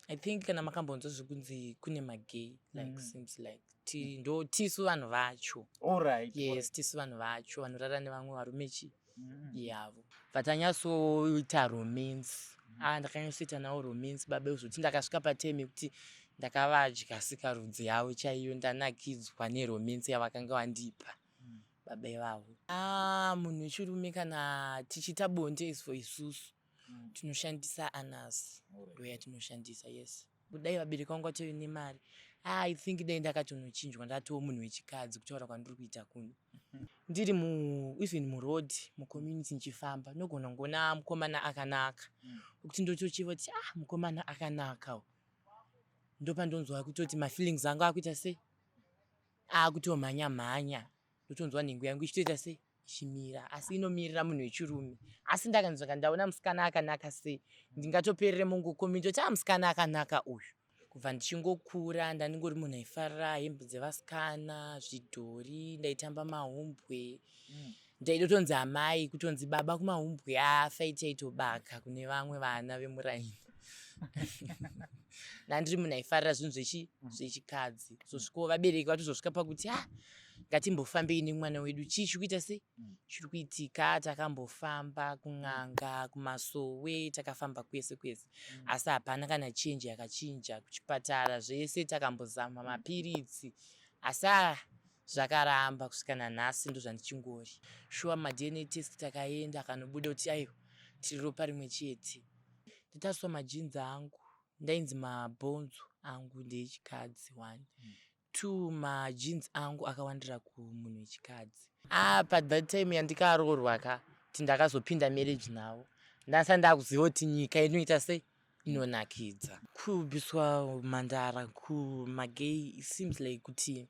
I think kana makambonzwa zvekunzi kune magay, like seems like ti, ndo tisu vanhu vacho. Yes, tisu vanhu vacho vanorara nevamwe varume chi yavo. Bva tanyatsoita romance. Ah, ndakanyatsoita navo romance, baba, zvokuti ndakasvika patime yekuti ndakavadya sikarudzi yavo chaiyo, ndanakidzwa neromance yavakanga vandipa baba ivavo. Ah, munhu wechirume kana tichiita bonde is for isusu tinoshandisa anus, ndo yatinoshandisa, yes. Kudai vabereki vangu vatove nemari, ah, I think dai ndakatonochinjwa ndatoo munhu wechikadzi. Kutaura kwandiri kuita kuno, ndiri mu even muroad, mucommunity ndichifamba, ndinogona kungoona mukomana akanaka wekuti ndotochiva kuti, ah, mukomana akanaka, ndopandonzwa kutoti mafeelings angu akuita sei, akutomhanya mhanya, ndotonzwa nhengo yangu ichitoita sei, ichimira, asi inomirira munhu wechirume. Asi ndakanzwa ndaona musikana akanaka sei, ndingatoperere mungucommunity kuti, ah, musikana akanaka uyu. Kubva ndichingokura ndandingori munhu aifarira hembe dzevasikana, zvidhori, ndaitamba mahumbwe. Ndaidotonzi amai, kutonzi baba kumahumbwe, afaiti aitobaka kune vamwe vana vemuraini. Ndandiri munhu aifarira zvinhu zvechikadzi. Zosvikawo vabereki vatozosvika pakuti, ah, ngatimbofambei nemwana wedu, chii chiri kuita sei, chiri kuitika. Takambofamba kun'anga, kumasowe, takafamba kwese kwese, asi hapana kana change yakachinja. Kuchipatara zvese takambozama, mapiritsi, asi ah, zvakaramba kusvika nanhasi ndo zvandichingori. Shuwa, maDNA test takaenda, akanobuda kuti aiwa, tiri ropa rimwe chete. Ndatariswa magenes angu, ndainzi mabhonzo angu ndeechikadzi, one, two, magenes angu akawandira kumunhu wechikadzi. Ah, pathat time yandikaroorwa ka, kuti ndakazopinda marriage navo, ndasati ndakuziva kuti nyika inoita sei, inonakidza. Kubviswa mhandara kumagay, it seems like kuti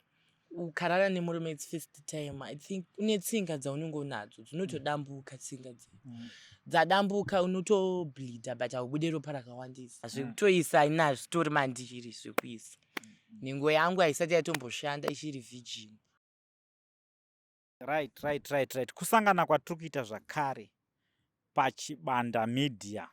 ukarara nemurume its first time, I think une tsinga dzaunenge unadzo dzinotodambuka. Tsinga dzi dzadambuka, unotobleeda, but haubude ropa rakawandisa. Zvekutoisa inazvo zvitori mandiri, zvekuisa nhengo yangu haisati yatomboshanda, ichiri virgin. Right, kusangana kwatiri kuita zvakare paChibanda Media,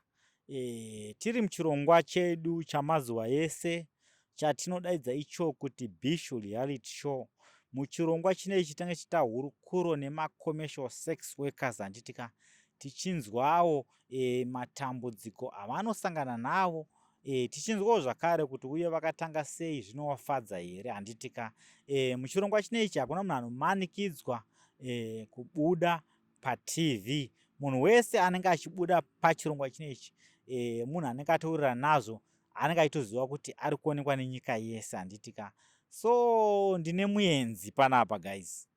tiri muchirongwa chedu chamazuva ese chatinodaidza icho kuti Bishu Reality Show. Muchirongwa chinechi tange chiita hurukuro nemacommercial sex workers, handitika? Tichinzwawo matambudziko avanosangana navo, tichinzwawo zvakare kuti uye vakatanga sei, zvinovafadza here, handitika? Muchirongwa chinechi hakuna munhu anomanikidzwa kubuda paTV. Munhu wese anenge achibuda pachirongwa chinechi munhu anenge atowirirana nazvo, anenge achitoziva kuti ari kuonekwa nenyika yese, handitika? So ndine muenzi panapa, guys.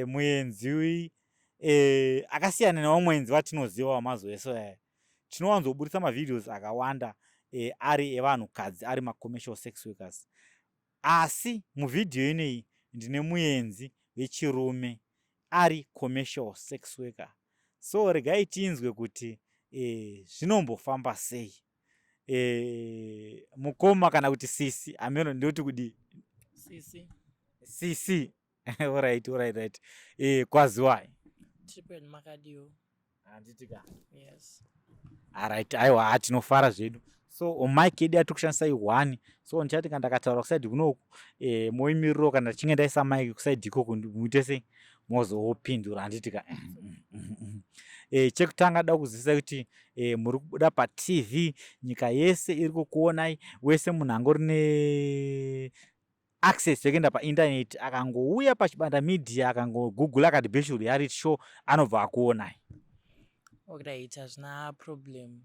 Muenzi akasiyana nevamwe enzi vatinoziva vamazuva ese aya. Tinowanzoburitsa mavideos akawanda ari evanhukadzi ari macommercial sex workers, asi muvhidhiyo ineyi ndine muenzi vechirume ari commercial sex worker. So regai tinzwe kuti zvinombofamba sei. Mukoma kana kuti sisi, ameno ndoti kudii? Sisi. Sisi, alright. Kwaziwai. Triple, makadiwo? Handitika? Yes. Alright, aiwa, tinofara zvedu. So mic yedu yatiri kushandisa i1, so ndichati kana ndakataura kuside kunoku, moimiriro, kana tichinge ndaisa mic kuside ikoko, muite sei, mozopindura, handitika? Chekutanga da kuzivisa kuti muri kubuda paTV, nyika yese iri kukuonai. Wese munhu angori neaccess yekuenda paindaneti, akangouya paChibanda Media, akangogoogle akati Bishu Reality Show, anobva akuonai. Alright, hazvina problem,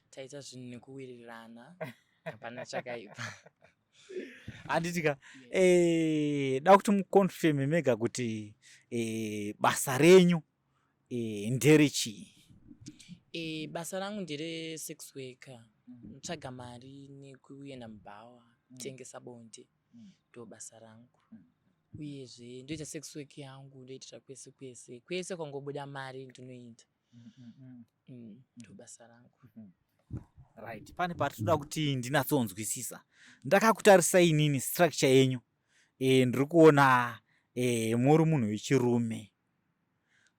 taita zvinhu nekuwirirana, hapana chakaipa. Handitika? Da kuti muconfirme mega kuti basa renyu nderechii? Basa rangu ndere sex worker, notsvaga mari nekuenda mubhawa, kutengesa bonde, ndo basa rangu. Uyezve ndoita sex work yangu, ndoitira kwese kwese kwese kwangobuda mari ndinoita. Ndo basa rangu. Right, pane patinoda kuti ndinatsonzwisisa. Ndakakutarisai inini structure yenyu, ndiri kuona muri munhu wechirume,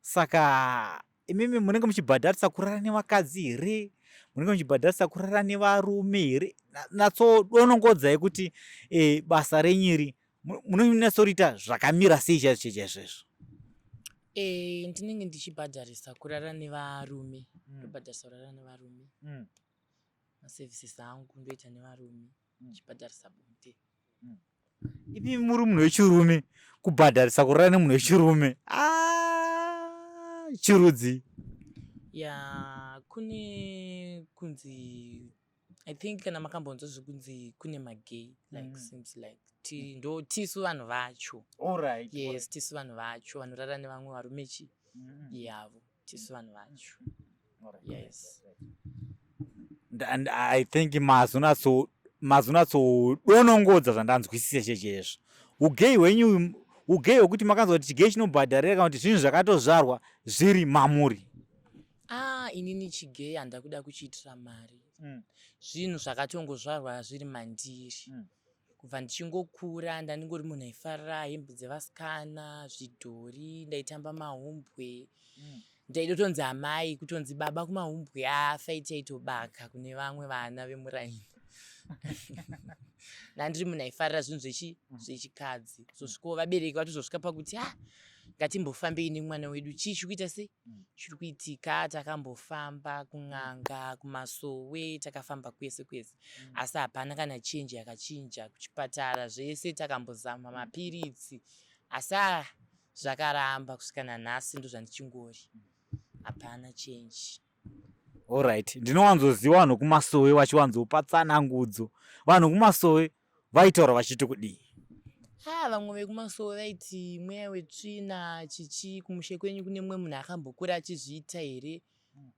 saka imimi munenge muchibhadharisa kurara nevakadzi here? Munenge muchibhadharisa kurara nevarume here? Natsodonongodzai kuti e, basa renyu iri munonyatsoriita zvakamira sei chaizvo chaizvo izvo? E, ndinenge ndichibhadharisa kurara nevarume. Ndobhadharisa kurara nevarume. Maservices angu ndoita nevarume. Ndichibhadharisa bonde. Imi muri munhu wechirume, kubhadharisa kurara nemunhu wechirume, ah, chirudzi? Ya, kune kunzi, I think kana makambonzwa zvekunzi kune magay like seems like ti, ndo tisu vanhu vacho. Yes, tisu vanhu vacho vanorara nevamwe varume chi yavo, tisu vanhu vacho. Yes. And I think mazonatso donongodza zvandanzwisisa chechezvo. Ugay hwenyu, ugay hwekuti makanzwa kuti chigay chinobhadharira, kana kuti zvinhu zvakatozvarwa zviri mamuri? Ah, inini chigay handakuda kuchiitira mari. Zvinhu zvakatongozvarwa zviri mandiri. Kubva ndichingokura ndandingori munhu aifarira hembe dzevasikana, zvidhori, ndaitamba mahumbwe. Ndaidotonzi amai, kutonzi baba kumahumbwe, afa aitobaka kune vamwe vana vemuraini. Ndandiri munhu aifarira zvinhu zvechikadzi. Zosvikawo vabereki vatozosvika pakuti, ah, ngatimbofambei nemwana wedu, chii chiri kuita sei, chiri kuitika. Takambofamba kun'anga, kumasowe, takafamba kwese kwese, asi hapana kana change yakachinja. Kuchipatara zvese takambozama, mapiritsi, asi ah, zvakaramba. Kusvika nanhasi ndozvandichingori, hapana change. Alright, ndinowanzoziva vanhu kumasowe vachiwanzopa tsanangudzo. Vanhu kumasowe vaitaura vachiti kudii? Ha, vamwe vekumasowe vaiti mweya wetsvina, chichi. Kumushe kwenyu kune mumwe munhu akambokura achizviita here?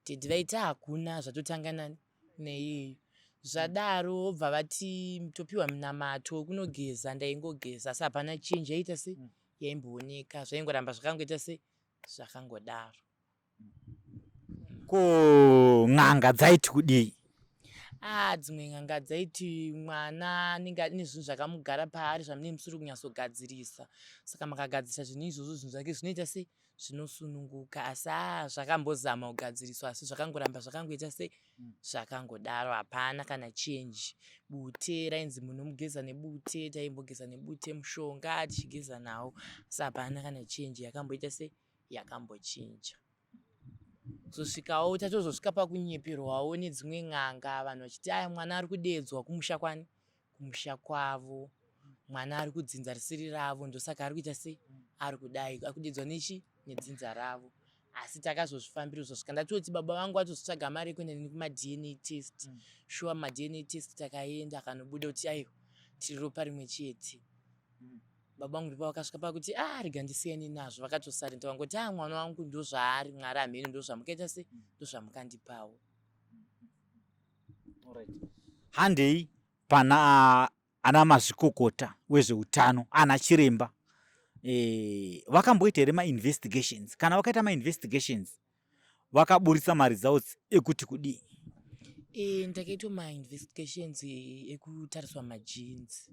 Tedhi vaiti hakuna, zvatotanga nani neiyeyo. Zvadaro vobva vati topiwa munamato wekunogeza. Ndaingogeza, asi hapana change yaita se yaimbooneka. Zvaingoramba zvakangoita se zvakangodaro. Ko n'anga dzaiti kudii? Ah, dzimwe n'anga dzaiti mwana anenge ane zvinhu zvakamugara paari zvamunenge musiri kunyatsogadzirisa, saka makagadzirisa zvinhu izvozvo, zvinhu zvake zvinoita se zvinosununguka. Asi aa, zvakambozama kugadziriswa, asi zvakangoramba zvakangoita se zvakangodaro, hapana kana change. Bute rainzi munomugeza nebute, taimbogeza nebute, mushonga tichigeza nawo, asi hapana kana change yakamboita se yakambochinja. Kuzosvikawo tatozosvika pakunyeperwawo nedzimwe n'anga, vanhu vachiti aya mwana ari kudedzwa kumusha kwani, kumusha kwavo, mwana ari kudzinza risiri ravo, ndosaka ari kuita sei, ari kudai, ari kudedzwa nechi nedzinza ravo. Asi takazozvifambira kuzosvika ndatoti baba vangu vatozotsvaga mari yekuenda neni kumaDNA test. Shuwa, maDNA test takaenda, akanobuda kuti aiwa, tiri ropa rimwe chete. Baba vangu ndipo vakasvika pakuti, ah, rega ndisiyane nazvo. Vakatosarenda, vangoti, ah, mwana wangu ndozvaari, Mwari hameno ndozvamukaita se ndozvamukandipawo. Handei pana ana mazvikokota wezveutano, ana chiremba. Vakamboita here mainvestigations? Kana vakaita mainvestigations, vakaburitsa maresults ekuti kudii? E, ndakaitwa mainvestigations ekutariswa magenes.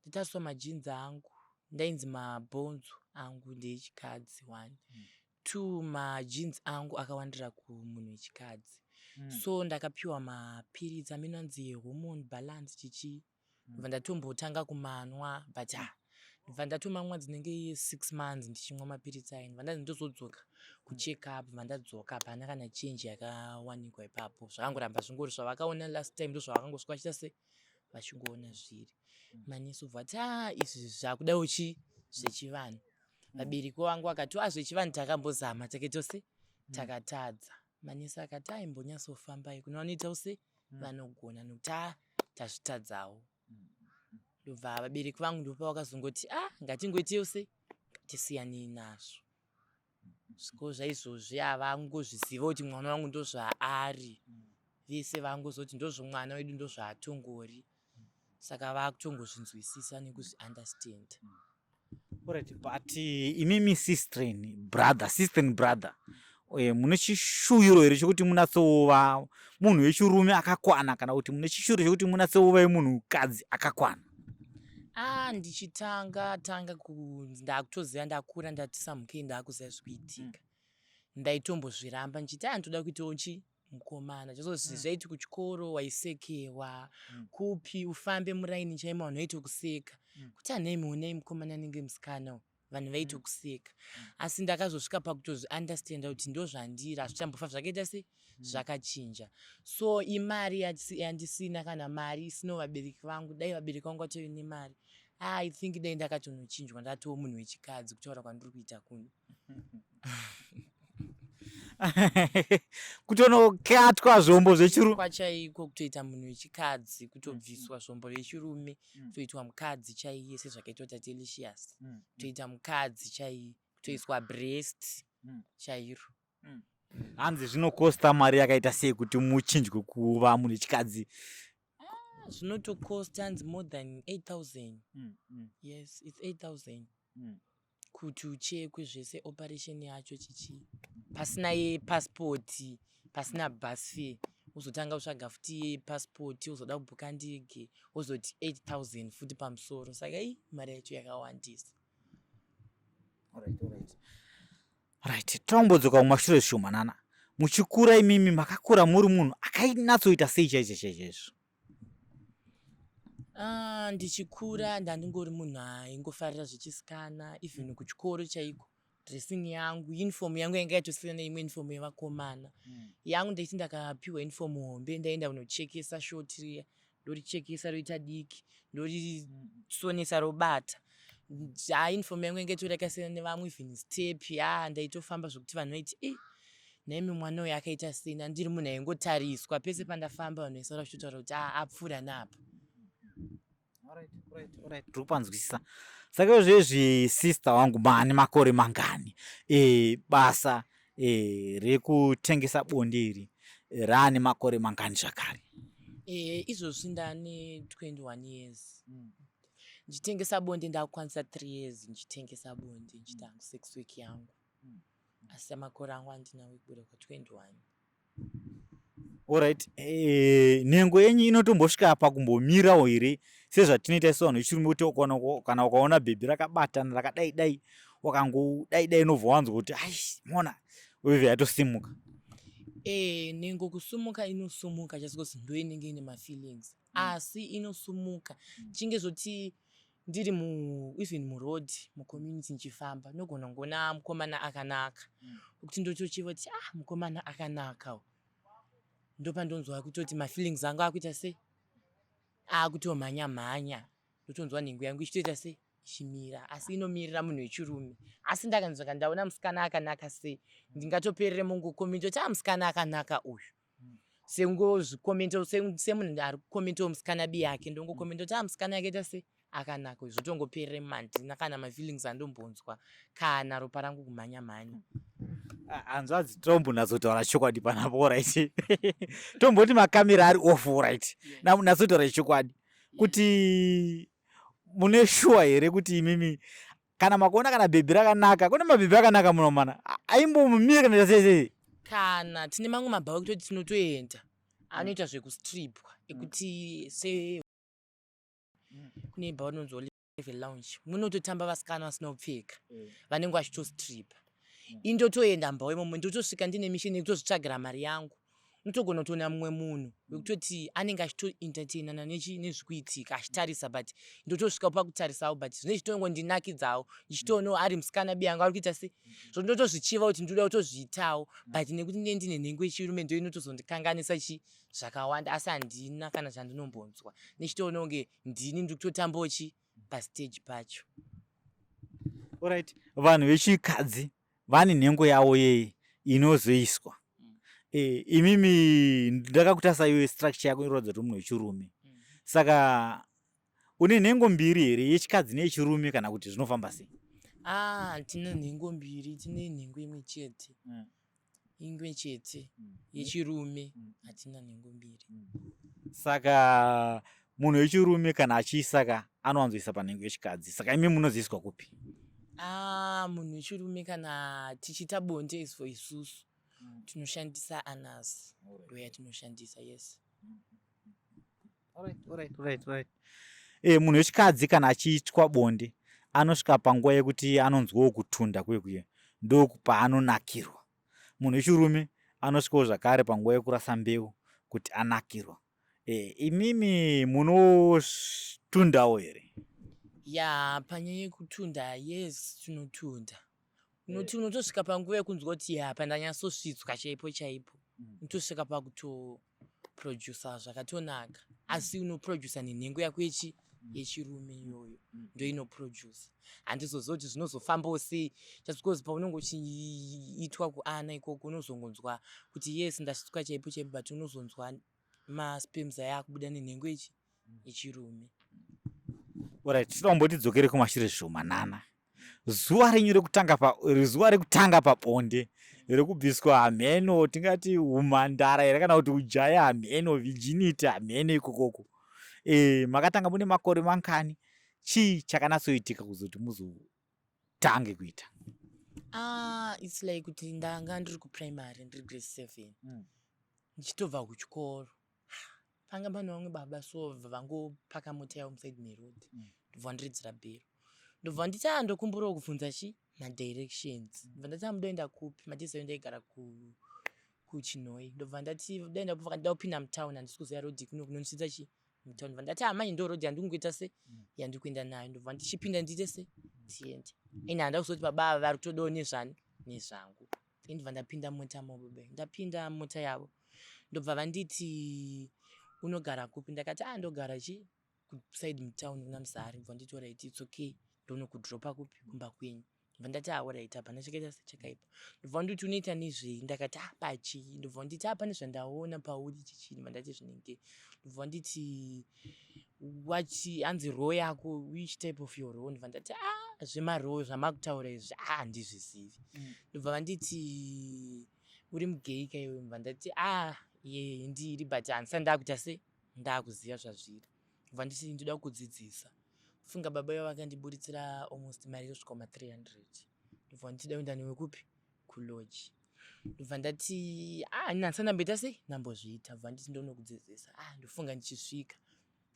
Ndatariswa magenes angu, ndainzi mabhonzo angu ndeyechikadzi, one. Two, magenes angu akawandira kumunhu wechikadzi. So ndakapiwa mapiritsi amene anzi hormone balance chichi. Ndobva ndatombotanga kumanwa, but ah, ndobva ndatomamwa dzinenge 6 months ndichimwa mapiritsi aya. Ndobva ndanzi ndozodzoka kucheck up. Bva ndadzoka, hapana kana change yakawanikwa ipapo. Zvakangoramba zvingori zvavakaona last time, ndozvavakangosvika vachiita se vachingoona zviri. Manesi obva ati, a, izvi zvakudawo chi zvechivanhu. Vabereki vangu vakati, a, zvechivanhu takambozama, takaita se takatadza. Manesi akati, aimbonyatsofambai kune vanoitawo se vanogona, nokuti a, tazvitadzawo. Ndobva vabereki vangu ndopavakazongoti, a, ngatingoitewo se ngatisiyanei nazvo. Sviko zvaizvozvi havangozviziva kuti mwana wangu ndozvaari. Vese vangozoti ndozvomwana wedu, ndozvaatongori, saka vakutongozvinzwisisa nekuzviunderstand. Alright, but imimi sister and brother, sister and brother, mune chishuviro here chekuti munatsova munhu wechirume akakwana, kana kuti mune chishuviro chekuti munatsova munhukadzi akakwana? A, ndichitanga tanga ndakutoziva, ndakura, ndati samukei, ndakuziva zvikuitika, ndaitombozviramba ndichiti, a, ndoda kuitawo chi mukomana just mm. zvaiti kuchikoro waisekewa mm. kupi ufambe muraini chaimo vanhu vaitokuseka mm. kuti anei muonei mukomana anenge musikana vanhu vaitokuseka mm. asi ndakazosvika pakutozviunderstanda kuti ndozvandiri hazvichambofa zvakaita sei mm. zvakachinja so imari yandisina kana mari isino vabereki vangu dai vabereki vangu vatove nemari ah, i think dai ndakatonochinjwa ndatoo munhu wechikadzi kutaura kwandiri kuita kuno kutonokatwa zvombo zvechirume kwachaiko kutoita munhu wechikadzi kutobviswa mm. zvombo zvechirume mm. kutoitwa mukadzi chaiye sezvakaitwa tatelicious mm. kutoita mukadzi chaiye kutoiswa breast chairo hanzi zvinokosta mari yakaita sei kuti muchinjwe kuva munhu wechikadzi ah, zvinotokosta hanzi more than 8000 yes its 8000 kuti uchekwe zvese operation yacho chichii pasina yepassport pasina bus fare uzotanga kutsvaga futi yepassport uzoda kubhuka ndege wozoti 8000 futi pamusoro saka i mari yacho yakawandisa right tombodzoka kumashure zvishomanana muchikura imimi makakura muri munhu akainatsoita sei chaizvo chaizvo izvo Ah, ndichikura ndandingori munhu aingofarira zvechisikana even kuchikoro chaiko dressing yangu uniform yangu yanga yatosiyana neimwe uniform yevakomana mm. yangu ndaiti ndakapiwa uniform hombe ndaenda kunochekesa short riya ndorichekesa roita diki ndorisonesa robata ha uniform yangu yanga itori yakasiyana nevamwe even step ya ndaitofamba zvekuti vanhu vaiti e nhaimi mwana uyu akaita sei ndandiri munhu aingotariswa pese pandafamba vanhu vaisara vachitotaura kuti ah, apfuura neapa tiri kupanzwisisa saka izvezvi sister wangu maane makore mangani e, basa e, rekutengesa bonde iri raane makore mangani zvakare e, izvozvi ndane 21 years mm. ndichitengesa bonde ndakukwanisa 3 years ndichitengesa bonde ndichita mm. sex week yangu mm. asi makore angu andinawo ekubuda kwa 21 Alright, eh, nhengo yenyu inotombosvika pakumbomirawo here sezvatinoita isu vanhu vechirume kuti kana ukaona bhebhi rakabatana rakadai dai wakangodai dai unobva wanzwa kuti ai mona wevhe yatosimuka eh, nhengo kusumuka inosumuka just because ndo inenge ine mafeelings mm. asi inosumuka mm. chinge zvoti ndiri mu even muroad mucommunity ndichifamba ndogona kungoona mukomana akanaka mm. kuti ndotochiva kuti ah mukomana akanaka ndopandonzwa kutoti mafeelings angu akuita sei akutomhanya mhanya ndotonzwa nhengo yangu ichitoita sei ichimira asi inomirira munhu wechirume asi ndakanzwa ndaona musikana akanaka sei ndingatoperere mungukomenti kuti ah musikana akanaka uyu sengozvikomenta semunhu ari kukomentawo musikana bi yake ndongokomenta kuti a ah, musikana yakaita se akanaka zvotongoperere mandina kana mafeelings andombonzwa kana ropa rangu kumhanya mhanya ah, hanzvadzi tombonatsotaura chokwadi panapo orit tomboti makamera ari off orit natsotaura chokwadi kuti mune shuwa here kuti imimi kana makuona kana bhebhi rakanaka kune mabhebhi akanaka muno mana aimbomumire kana sei sei kana tine mamwe mabhawa ekutoti tinotoenda anoita zvekustripwa ekuti se kune bhawa rinonzi olive lounge munototamba vasikana vasina kupfeka mm. vanenge vachitostripa mm. indotoenda mbawa imomo ndotosvika ndine mishini yekutozvitsvagira mari yangu unotogona kutoona mumwe munhu wekutoti anenge achitoentertainana nezvikuitika achitarisa but ndotosvika pakutarisawo but zvine zvichitongondinakidzawo ndichitoonawo ari musikana biyangu ari kuita se zvo ndotozvichiva kuti ndinoda kutozviitawo but nekuti ndine ndine nhengo yechirume ndo inotozondikanganisa chi zvakawanda asi handina kana zvandinombonzwa nechitoona kunge ndini ndiri kutotambawo chi pastage pacho orit vanhu vechikadzi vane nhengo yavo yei inozoiswa mm. e, imimi ndakakutasa iwe structure yako inoratidza kuti munhu wechirume mm. saka une nhengo mbiri here yechikadzi neyechirume kana kuti zvinofamba sei ah, tine nhengo mbiri tine nhengo imwe chete mm. imwe chete mm. yechirume mm. hatina nhengo mbiri mm. saka munhu wechirume kana achiisa ka anowanzoisa panhengo yechikadzi saka imi munozoiswa kupi ah, munhu wechirume kana tichiita bonde is for isusu mm. tinoshandisa anas ndo yatinoshandisa yes right. E, munhu wechikadzi kana achiitwa bonde anosvika panguva yekuti anonzwawo kutunda kuye kuye ndopaanonakirwa munhu wechirume Anosvikawo zvakare panguva yekurasa mbeu kuti anakirwa. E, imimi munotundawo here? Ya, panyaya yekutunda, yes, tinotunda. Unoti unotosvika panguva yekunzwa kuti ya, pandanyatsosvitswa chaipo chaipo. Unotosvika pakutoprodusa zvakatonaka, asi unoprodusa nenhengo yako yechirume iyoyo, ndo inoprodusa. Handizoziva kuti zvinozofambawo sei, just because paunenge uchiitwa kuana ikoko unozongonzwa kuti yes, ndasvitswa chaipo chaipo, but unozonzwa masperms aya akubuda nenhengo yechirume. Alright, tinoda kumboti dzokere kumashure zvishomanana. Zuva renyu rekutanga pa zuva rekutanga pabonde rekubviswa hameno, tingati umhandara here kana kuti ujaya, hameno virginity, hameno ikokoko, makatanga mune makore mangani? Chii chakanatsoitika kuzoti muzotange kuita? Ah, it's like kuti ndanga ndiri kuprimary, ndiri grade 7, ndichitobva kuchikoro. Panga pane vamwe baba, so vangopaka mota yavo muside meroad, ndobva ndiridzira bhero, ndobva nditi a ndokumburawo kubvunza chi madirections. Ndobva ndati amudoenda kupi? Matizayo ndaigara kuChinhoyi. Ndobva ndati doenda kupi? Ndida kupinda mutown, handisi kuziva road kuno kunondisvitsa chi mutown. Ndobva ndati amai, ndo road yandikungoita se yandiri kuenda nayo. Ndobva ndichipinda, ndiite se tiende. Ine handa kuzoti baba ava vari kutodawo nezvani nezvangu. Ndobva ndapinda mota mobobe, ndapinda mota yavo, ndobva vanditi unogara kupi? Ndakati a ndogara chi kuside mutown kuna Muzari. Ndobva nditi alright, it's okay, ndonokudropa kupi? Kumba kwenyu. Ndobva ndati alright, hapana chakaita sechakaipa. Ndobva nditi unoita nezvei? Ndakati a pachii? Ndobva nditi a pane zvandaona pauri chichii. Ndobva ndati zvinenge. Ndobva nditi wachi hanzi role yako, which type of your role? Ndobva ndati a zvemarole zvamakutaura izvi, a handizvizivi. Ndobva vanditi uri mugay ka iwe? Ndobva ndati a ye, ndiri, but handisati ndakuita se ndakuziva zvazviri. Ndobva nditi ndoda kudzidzisa. Funga baba ivo vakandiburitsira almost mari inosvika kuma300. Ndobva nditi da kuenda newe kupi? Kulodge. Ndobva ndati a ini handisati ndamboita sei ndambozviita. Bva nditi ndonokudzidzisa. A ndofunga ndichisvika,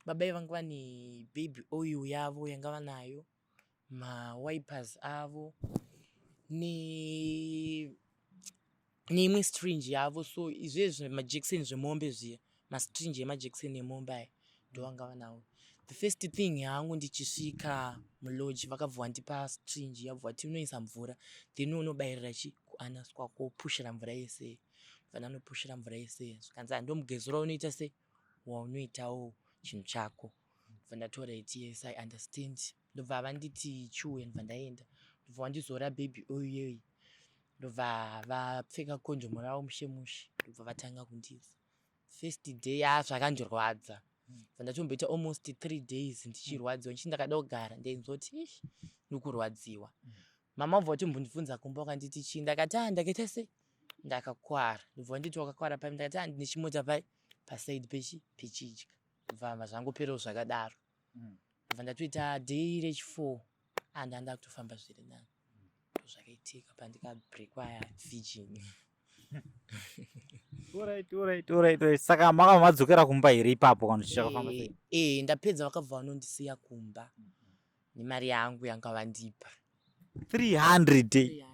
baba ivanga vane baby oil yavo yanga vanayo, mawipers avo neimwe syringe yavo. So izvezvi majekiseni zvemombe zviya, masyringe emajekiseni emombe aya ndovanga vanawo. The first thing yangu ndichisvika mulodge, vakabva vandipa syringe, yabva vati unoisa mvura, then unobayirira chi kuanus kwako, wopushira mvura yese. Bva ndanopushira mvura yese, zvikanzi handomugezero unoita se waunoitawo chinhu chako. Bva ndati alright, yes, I understand. Ndobva vanditi chiuya. Ndobva ndaenda, ndobva vandizora baby oil iyoyi, ndobva vapfeka kondomu ravo mushe mushe, ndobva vatanga kundiisa. First day, a zvakandirwadza. Bva ndatomboita almost 3 days ndichirwadziwa, ndichiti ndakada kugara ndainzwa kuti ish, ndikurwadziwa. Mama vabva vatombondibvunza kumba, vakanditi chii? Ndakati a ndakaita sei, ndakakwara. Ndobva vanditi wakakwara pai? Ndakati a ndine chimota pai paside pechi pechidya. Ndobva zvangoperawo zvakadaro. Ndobva ndatoita day rechi4, a ndanga kutofamba zviri nani. Ndozvakaitika pandikabreakwa virgin. Alright. Saka makabva madzokera kumba here ipapo kana chichakafamba sei? Eh, ndapedza vakabva vanondisiya kumba nemari yangu yanga vandipa. 300?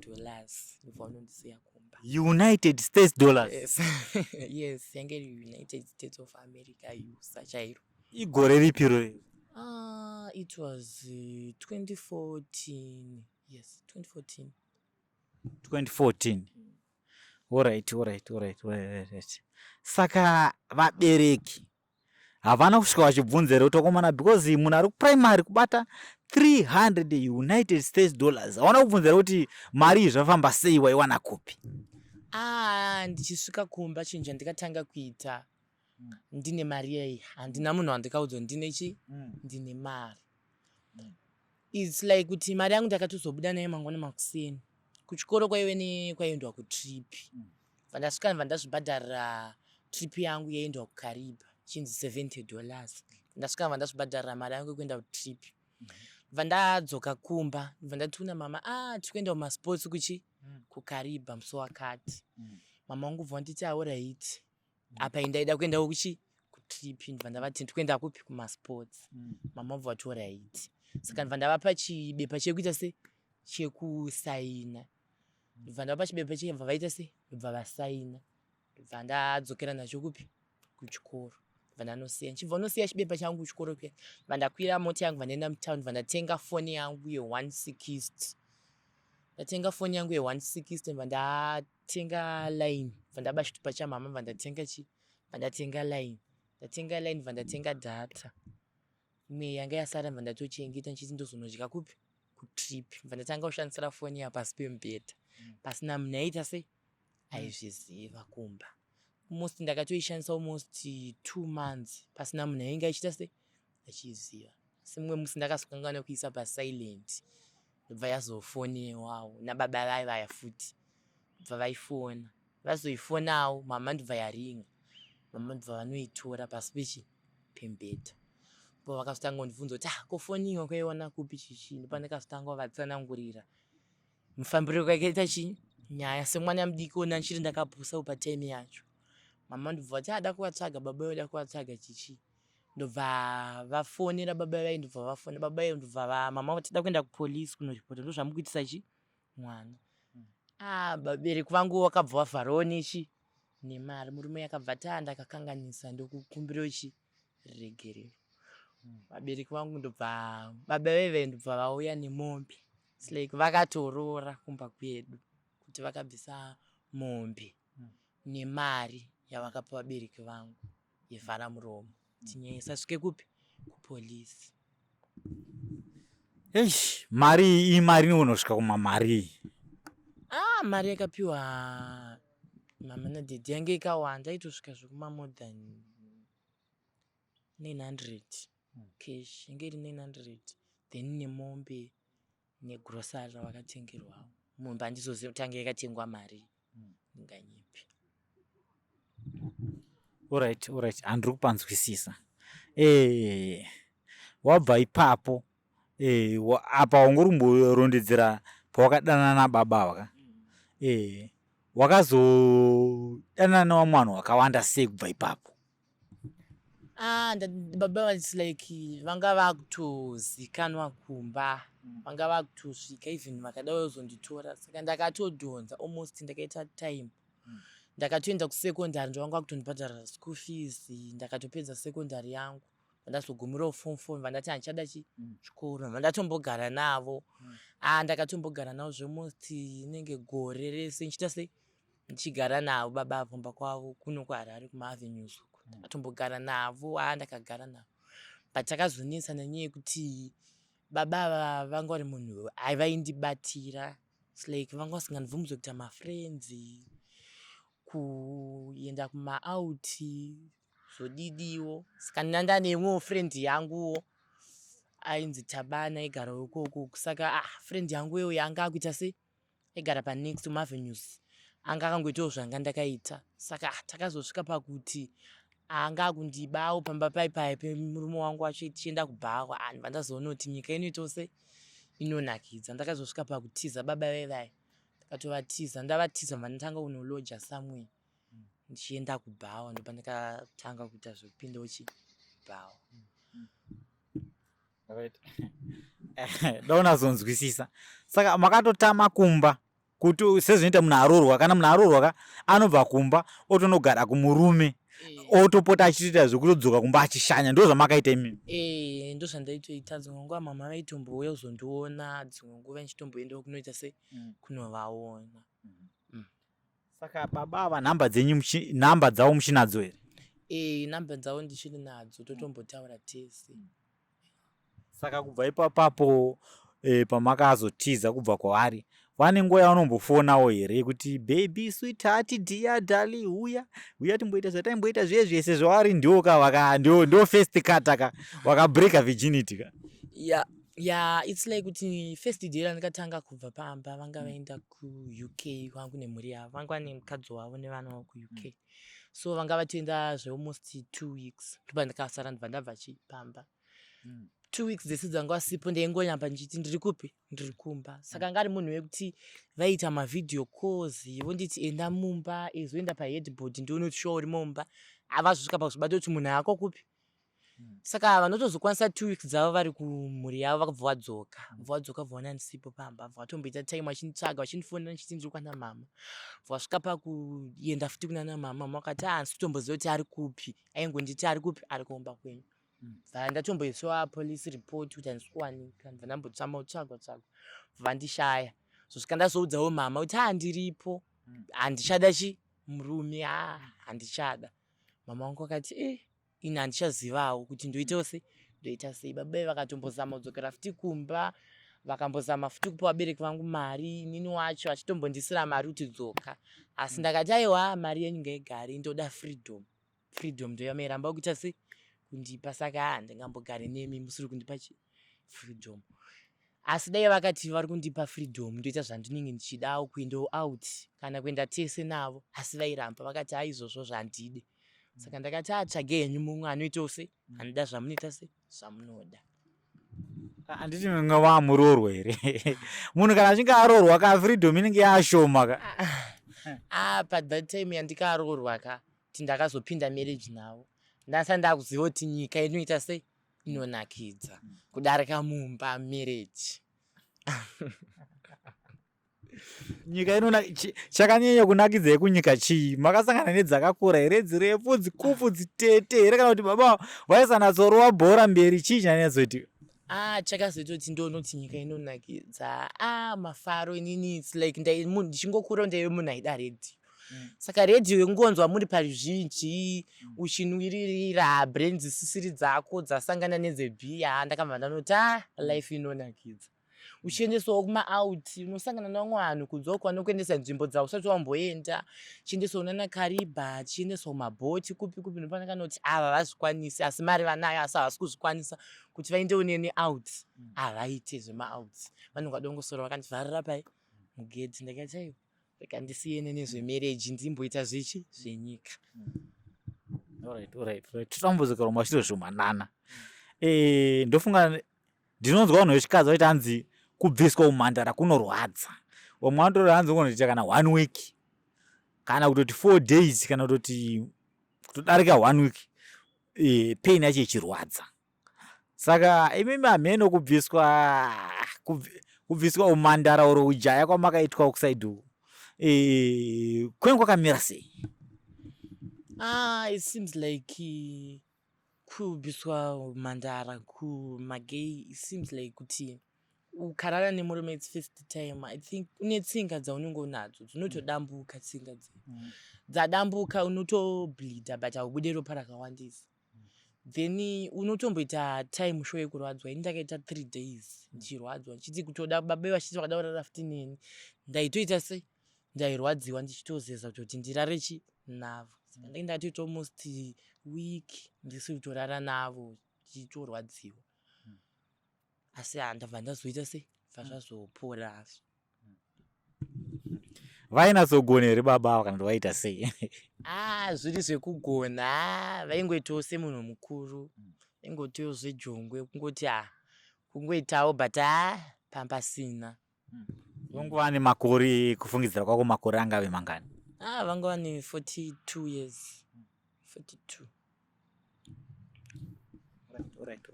$300. Ndobva vanondisiya kumba. United States dollars? Yes, yange iri United States of America, USA chairo. Igore ripi iroro? Ah, it was 2014. Yes, 2014. 2014. Alright. Saka vabereki havana kusvika vachibvunza here kuti wakomana, because munhu ari kuprimary kubata 300 United States dollars, havana kubvunza here kuti mari iyi zvafamba sei, waiwana kupi? Ah, ndichisvika kumba, chinhu chandikatanga kuita ndine mari yei, handina munhu wandikaudzwa ndine chi ndine mari. It's like kuti mari yangu ndakatozobuda nayo mangwana makuseni. Kuchikoro kwaive nekwaiendwa kutrip. Vandasvika, ndibva ndazvibhadharira trip yangu yaiendwa kuKariba, chinzi $70. Ndasvika, ndibva ndazvibhadharira mari yangu yekuenda kutrip. Ndibva ndadzoka kumba, ndibva ndati kuna mama, a tiri kuenda kumasports kuchi kuKariba musi wakati. Mama wangu bva vanditi alright. Apa indaida kuendawo kuchi kutrip. Ndibva ndavati ndikuenda kupi? Kumasports. Mama vabva vati alright. Saka ndibva ndavapa chibepa chekuita se chekusaina. Ndobva ndavapa chibepa chiya, bva vaita sei, ndobva vasaina. Ndobva ndadzokera nacho kupi? Kuchikoro. Ndobva ndanosiya. Ndichibva unosiya chibepa changu kuchikoro kuya, ndobva ndakwira mota yangu, bva ndaenda mutown, bva ndatenga foni yangu ye160. Ndatenga foni yangu ye160, bva ndatenga line, bva ndaba chitupa chamama, bva ndatenga chi, bva ndatenga line. Ndatenga line, bva ndatenga data. Imwe yanga yasara bva ndatochengeta ndichiti ndozonodya kupi? Kutrip. Bva ndatanga kushandisira foni ya pasi pemubhedha. Pasina munhu aiita sei? Aizviziva kumba. Almost ndakatoishandisa almost 2 months pasina munhu ainge achiita sei? Achiziva. Asi mumwe musi ndakazokanganwa kuisa pasilent. Ndobva yazofonewawo nababa vaye vaya futi. Ndobva vaifona. Vazoifonawo mama ndobva yaringa. Mama ndobva vanoitora pasi pechi pemubhedha. Ndipo vakazotanga kundibvunza kuti ah, ko foni iyo wakaiwana kupi chichi? Ndipo ndakazotanga kuvatsanangurira mufambiro kwakaita chii nyaya semwana mudiki ona ndichiri ndakapusa patime yacho. Mama ndobva vati ada kuvatsvaga baba yoda kuvatsvaga chichi. Ndobva vafonera baba vaye, ndobva vafona baba vaye, ndobva mama vati da kuenda kupolice kunoripota, ndozvamukuitisa chi mwana. Ah, vabereki vangu vakabva vavharawo nechi nemari. Murume yakabva ati ah, ndakakanganisa, ndokukumbira chi ruregerero. Vabereki vangu ndobva baba veve ndobva vauya nemombe. It's like vakatoroora kumba kwedu kuti vakabvisa mombe nemari yavakapa vabereki vangu yevhara muromo kuti nyaya isasvike kupi? Kupolisi. Eish, mari iyi mari inonosvika kumamari iyi. Ah, mari yakapiwa mama nadhedhi yange ikawanda, aitosvika zvekuma more than 900 cash, yange iri 900, then nemombe negrocery ravakatengerwawo. Mombe handizozivi kuti yange yakatengwa mari ndinganyepi. Alright, alright, handiri kupanzwisisa. Wabva ipapo apa wangori kumborondedzera pawakadanana nababa ava ka? Wakazodanana nevamwe vanhu vakawanda sei kubva ipapo? Ah, baba it's like vanga vakutozikanwa kumba, vanga vakutosvika even vakada kuzonditora, saka ndakatodhonza almost ndakaita time. Ndakatoenda kusecondary, ndovanga vakutondibhadharira school fees. Ndakatopedza secondary yangu, ndazogumirawo form 4, vandati handichada chi chikoro, vandatombogara navo. Ah, ndakatombogara navo zvealmost inenge gore rese ndichiita sei, ndichigara navo baba kumba kwavo kuno kuHarare kumaavenues uko. Ndakatombogara navo, ah, ndakagara navo, but takazonetsana nenyaya yekuti baba ava vanga vari munhu vaindibatira. It's like vanga vasingandibvumidzwe kuita mafriends, kuenda kumaouti, zvodidiwo. Saka ndanga neimwewo friend yanguwo ainzi Tabana, aigarawo ikoko. Saka ah, friend yangu iyoyo anga akuita sei, aigara panext mumavenues, anga akangoitawo zvanga ndakaita. Saka ah, takazosvika pakuti anga akundibawo pamba pai pai pemurume wangu wacho tichienda kubhawa. Ah, ndibva ndazoona kuti nyika inoitawo sei, inonakidza. Ndakazosvika pakutiza baba vevaya, ndakatovatiza. Ndavatiza bva ndatanga kunoloja somewhere ndichienda kubhawa, ndopandakatanga kuita zvekupindawo chi bhawa. Right. Ndaunazonzwisisa. Saka makatotama kumba kuti sezvinoita munhu aroorwa, kana munhu aroorwa ka anobva kumba otonogara kumurume, otopota achitoita zvekutodzoka kumba achishanya. Ndo zvamakaita imimi? Eh, ndo zvandaitoita. Dzimwe nguva mama vaitombouya kuzondiona, dzimwe nguva ndichitomboendawo kunoita sei, kunovaona. Saka baba ava nhamba dzenyu, nhamba dzavo muchinadzo here? Eh, nhamba dzavo ndichiri nadzo, totombotaura tese. Saka kubva ipapapo pamakazotiza kubva kwavari, vane nguva yavanombofonawo here yekuti baby, sweetheart, dear, darling, huya huya timboita zvataimboita zviye zviye, sezvo vari ndiwo ka vaka ndiwo first kata ka wakabreaka virginity ka? Yeah, it's like kuti first day randakatanga kubva pamba, vanga vaenda kuUK kwangu nemhuri yavo, vanga vane mukadzi wavo nevana vavo kuUK. So vanga vatoenda zvealmost 2 weeks, ndopa ndakasara, ndibva ndabva chi pamba. 2 weeks dzese dzanga vasipo, ndaingonyamba ndichiti ndiri kupi, ndiri kumba. Saka anga ari munhu wekuti vaiita mavideo calls, vonditi enda mumba, ezoenda paheadboard ndione kuti shuwa uri mumba. Havazosvika pakuzvibata kuti munhu ako kupi. Saka vanotozokwanisa 2 weeks dzavo vari kumhuri yavo, vakabva vadzoka, bva vadzoka, bvaona ndisipo pamba, bva vatomboita time vachinditsvaga, vachindifonera ndichiti ndiri kwana mama. Bva vasvika pakuenda futi kunana mama, mama vakati, "Ah, handisi kutomboziva kuti ari kupi." Aingonditi ari kupi, ari kuomba kwenyu. Bva ndatomboiswa police report kuti handisi kuwanika. Bva ndambotsama kutsvagwa tsvagwa, bva vandishaya. Zosvika ndazoudzawo mama kuti, "A, ndiripo, handichada chi murume, a handichada." Mama vangu vakati, "E, ini handichazivawo kuti ndoitawo sei, ndoita sei." Baba vakatombozama kudzokera futi kumba, vakambozama futi kupa vabereki vangu mari, inini wacho achitombondisira mari kuti dzoka, asi ndakati, "Aiwa, mari yenyu ngaigare, ndoda freedom. Freedom ndoyamairamba kuita sei, kundipa, saka handingambogare nemi musiri kundipa chi freedom." Asi dai vakati vari kundipa freedom, ndoita zvandinenge ndichidawo, kuendawo out kana kuenda tese navo, asi vairamba, vakati, "Aizvozvo zvandide." Saka ndakati, "Atsvage henyu mumwe anoitawo sei, anoda zvamunoita sei, zvamunoda." Handiti mumwe wamuroorwa here? Munhu kana achinge aroorwa ka, freedom inenge yashoma ka. Ah, pa that time yandikaroorwa ka, kuti ndakazopinda marriage navo, ndasati ndakuziva kuti nyika inoita sei, inonakidza kudarika mumba marriage. Nyika inona chakanyanya kunakidzai kunyika chii? Makasangana nedzakakura here, dzirefu, dzikupfu, dzitete here, kana kuti baba vaisanatsorova bhora mberi? Chii chanyatsoitika? Ah, chakazoita kuti ndionoti nyika inonakidza, ah, mafaro. Inini it's like ndichingokura ndaive munhu aida redhiyo. Saka redhiyo yekungonzwa muri paruzhinji, uchinwiririra brain dzisisiri dzako dzasangana nedzebhiya, ndakabva ndanoti, "A, life inonakidza." Uchiendeswawo kumaout, unosangana nevamwe vanhu kunze uko vanokuendesa nzvimbo dzausati wamboenda, chiendeswa kunana Kariba, chiendeswa kumabhoti, kupi kupi, ndopanaka noti ava vazvikwanisi, asi mari vanayo, asi havasi kuzvikwanisa kuti vaendewo neni out. Havaite zvemaout, vanenge vadongosora vakandivharira pai mugedhi. Ndakati, "Aiwa, rega ndisiyene nezvemarriage, ndimboita zvechi zvenyika." Alright, totambudzika mashure zvomanana. Ndofunga ndinonzwa vanhu vechikadzi vaiti hanzi kubviswa umhandara kunorwadza. Vamwe vanotora hanzi unoita kana one week, kana kutoti 4 days, kana kutoti kutodarika one week, pain yacho ichirwadza. Saka imimi hameno kubviswa umhandara uro ujaya kwamakaitwa kuside uku, kwenyu kwakamira sei? Ah, it seems like kubviswa mhandara kumagay, it seems like kuti ukarara nemurume, it's first time, I think une tsinga dzaunenge unadzo dzinotodambuka. Tsinga dze dzadambuka, unotobleeda, but haubude ropa rakawandisa. Then unotomboita time show yekurwadzwa. Ini ndakaita 3 days ndichirwadzwa, ndichiti kutoda baba vachiti vakada kurara futi neni, ndaitoita sei, ndairwadziwa, ndichitozeza kutoti ndirare chi navo. Saka ndenge ndatoita almost week ndisiri kutorara navo, ndichitorwadziwa, asi handabva ndazoita sei, bva zvazopora hazvo. Vainatsogona here baba ava, kana kuti vaita sei? Ah, zviri zvekugona. Ah, vaingoitawo semunhu mukuru, vaingotiwo zvejongwe, kungoti a kungoitawo, but a pambasina. Vanguva nemakore, kufungidzira kwako makore angave mangani? Ah, vanga vane 42 years, 42.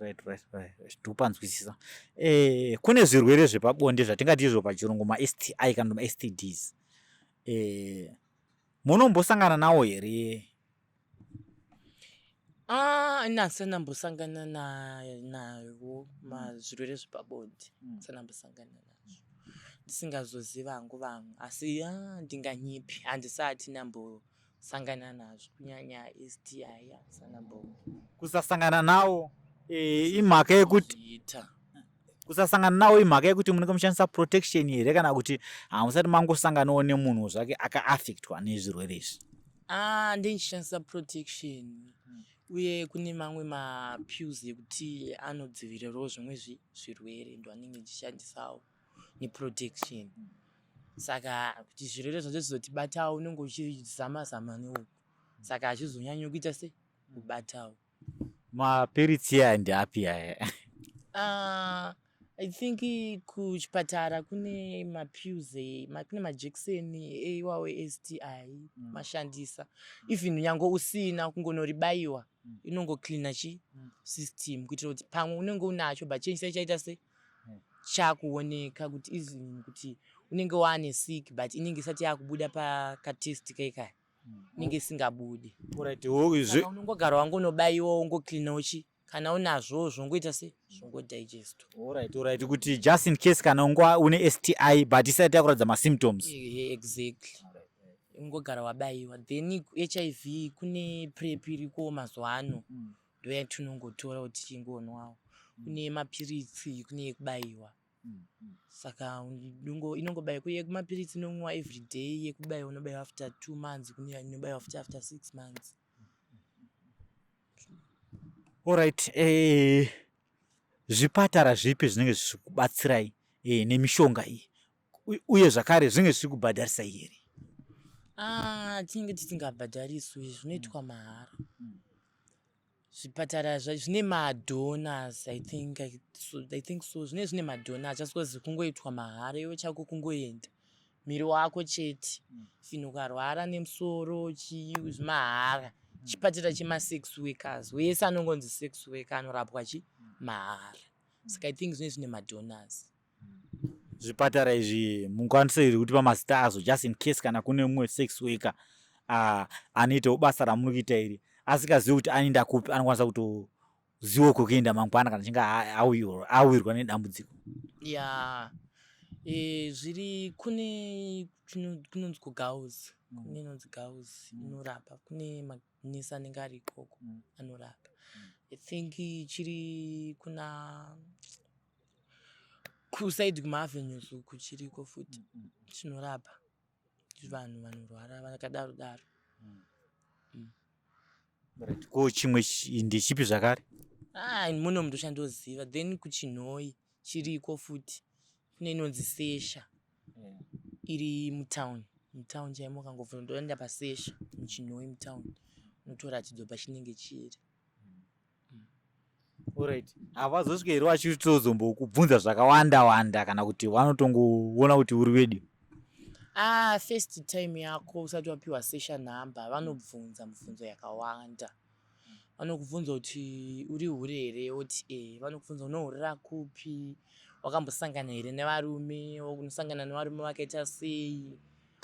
Right, ndikupanzwisisa. Kune zvirwere zvepabonde zvatingati izvo pachirungu maSTI kana kuti maSTDs. Munombosangana nawo here? Ah, ini handisati ndambosangana nawo mazvirwere zvepabonde. Handisati ndambosangana nazvo, ndisingazoziva hangu vamwe, asi ah, ndinganyipi, handisati ndambosangana nazvo, kunyanya STI handisati ndambo. Kusasangana nawo imhaka yekuti zviita Kusasangana nawo imhaka yekuti munenge muchishandisa protection here, kana kuti hamusati mangosanganawo nemunhu zvake akaaffectwa nezvirwere izvi? Ah, ndichishandisa protection, uye kune mamwe mapills ekuti anodzivirirawo zvimwe zvirwere, ndo anenge ndichishandisawo neprotection. Saka kuti zvirwere zvacho zvizotibatawo, unenge uchizama zama neuku, saka hazvizonyanyi kuita sei, kubatawo. Mapiritsi aya ndeapi aya? Ah, I think kuchipatara kune mapills, kune majekiseni eiwawo eSTI. Mashandisa even nyange usina, kungonoribayiwa inongocleana chi system kuitira kuti pamwe unenge unacho, but chenyu chaita se chakuoneka kuti even kuti unenge waane sick, but inenge isati yakubuda pakatest kaikaya, inenge isingabudi. Alright, Saka unongogara wangonobayiwa, wongocleanawo chi, kana unazvo zvongoita se zvongodigest. Alright, kuti just in case kana unga une STI but isati yakuratidza masymptoms. Exactly, ungogara wabayiwa. Then HIV kune PrEP iriko mazuva ano, ndo yatinongotora kuti tichingonwawo. Kune mapiritsi, kune yekubayiwa. Saka inongobayiwa, yekumapiritsi inomwiwa everyday, yekubayiwa unobayiwa after 2 months, kune inobayiwa futi after 6 months. Alright, zvipatara zvipi zvinenge zvichikubatsirai nemishonga iyi, uye zvakare zvinenge zvichiri kubhadharisai here? Ah, tinenge tisingabhadhariswi, zvinoitwa mahara. Zvipatara zvine madonors, I think, so, I think so zvine madonors, just because kungoitwa mahara, iwe chako kungoenda, miri wako chete. Fino ukarwara nemusoro chii, mahara. Chipatara chemasex workers, wese anongonzi sex worker anorapwa chi mahara. Saka I think zvine madonors. Zvipatara izvi mungakwanisa here kutipa mazita azvo, just in case kana kune mumwe sex worker anoitawo basa ramuri kuita iri, asingazivi kuti anoenda kupi, anokwanisa kutozivawo kwekuenda mangwana kana achinge awirwa nedambudziko? Ya, zviri kune kunonzi kuGows, kune inonzi Gows inorapa, kune manesi anenge ari ikoko anorapa. I think chiri kuna kuside kumaavenues uku, chiriko futi chinorapa vanhu vanorwara vakadaro daro. Right. Ko chimwe ndechipi zvakare? Ah, muno ndochandoziva. Then kuChinhoyi chiriko futi, kune inonzi Sesha iri mutown, mutown chaimo. Ukangobva ndoenda paSesha muChinhoyi mutown, unotoratidzwa pachinenge chiri. Alright, havazosvika here vachitozombokubvunza zvakawanda wanda, kana kuti vanotongoona kuti uri wedu? Ah, first time yako usati wapiwa session number, vanobvunza mibvunzo yakawanda. Vanokubvunza kuti uri hure here, woti e. Vanokubvunza unohurira kupi, wakambosangana here nevarume, unosangana nevarume vakaita sei,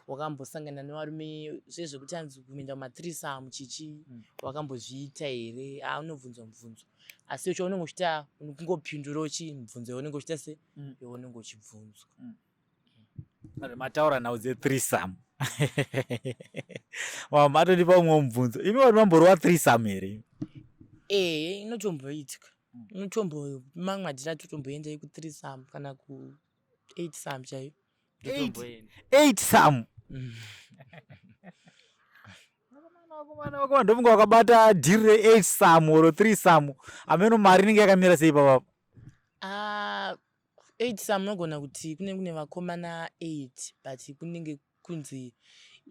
wakambosangana nevarume zvezvekuti anzi kuenda kumathreesome chichi, wakambozviita here? A, unobvunzwa mubvunzo, asi chaunenge uchiita kungopindurawo chi mibvunzo yaunenge uchiita se yaunenge uchibvunzwa. Mataura nhau dzethreesome, matondipa umwe mubvunzo. Imi vari mamborova threesome here? Ehe, inotomboitika, inotombo mamwe madhiri atotomboenda ekuthreesome kana ku eight some chaiyo ndotomboenda. Eight some? Vakomana, vakomana, ndofunga wakabata dhiri re8 some or 3 some, ameno mari inenge yakamira sei papapo? Ah, eight some unogona kuti kune vakomana eight, but kunenge kunzi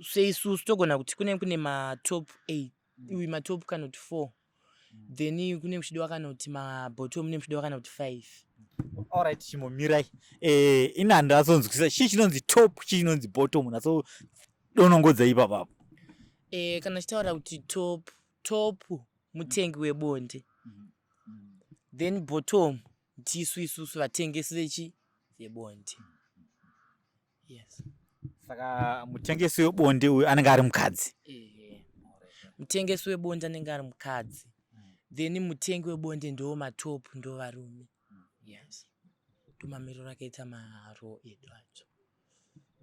seisusu togona kuti kune matop eight, uyu matop kana kuti four, then kune kuchidiwa kana kuti mabottom, kune kuchidiwa kana kuti five. Alright, chimbomirai. Ini handatsonzwisisa chii chinonzi top, chii chinonzi bottom, natso donongodza ipapapo. Kana chitaura kuti top, top mutengi webonde, then bottom ndisu isusu vatengesi vechi vebonde, yes. Saka mutengesi webonde uyu anenge ari mukadzi? Ehe, mutengesi webonde anenge ari mukadzi, then mutengi webonde ndo matop, ndo varume, yes. Ndomamiriro akaita maro edu acho.